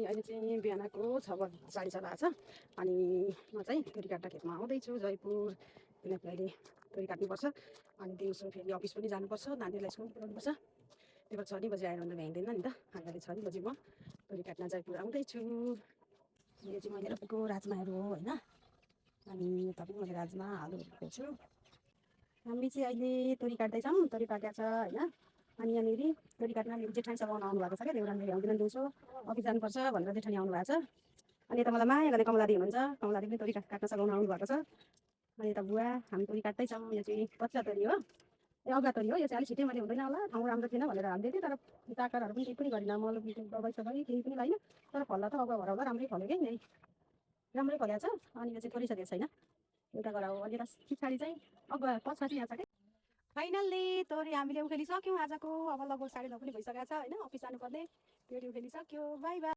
अनि अहिले चाहिँ बिहानको 6:40 भएको छ। अनि म चाहिँ तोरी काट्न खेतमा आउँदैछु जयपुर, किनकि अहिले तोरी काट्नुपर्छ। अनि दिउँसो फेरि अफिस पनि जानुपर्छ, नानीहरूलाई स्कुल पुऱ्याउनुपर्छ। त्यही भएर 6 बजी आएर अन्त भ्याइँदैन नि त। अनि 6 बजी म तोरी काट्न जयपुर आउँदैछु। यो चाहिँ मैले रोपेको राजमाहरू हो होइन। अनि यता पनि मैले राजमा आलुहरू रोपेको छु। हामी चाहिँ अहिले तोरी काट्दैछौँ, तोरी पाकेको छ होइन। अनि यहाँनिर तोरी काट्न मेरो जेठानीसँग आउनु भएको छ क्या, देउरानी भ्याउँदैन दिउँसो अफिस जानुपर्छ भनेर जेठानी आउनु भएको छ। अनि यता मलाई माया गर्ने कमलादी हुनुहुन्छ, कमलादी पनि तोरी काट्न सघाउन आउनु भएको छ। अनि यता बुवा हामी तोरी काट्दैछौँ। यो चाहिँ पत्ला तोरी हो, यो अग्ला तोरी हो। यो चाहिँ अलिक छिट्टै मैले हुँदैन होला, ठाउँ राम्रो थिएन भनेर हाल्दै थिएँ, तर चाकरहरू पनि केही पनि गरिनँ, मल दबाई सबाई केही पनि लाइन। तर फल्दा त अगुवा भराउँदा राम्रै फल्यो क्या यहीँ, राम्रै फलेको छ। अनि यो चाहिँ थोरै छ छैन, एउटा गराउ। अनि यता पछाडि चाहिँ अगुवा पछाडि यहाँ छ क्या। फाइनल्ली तोरी हामीले उखेलिसक्यौँ आजको। अब लगभग 9:30 पनि भइसकेको छ होइन, अफिस जानुपर्ने। तोरी उखेलिसक्यो, बाई बाई।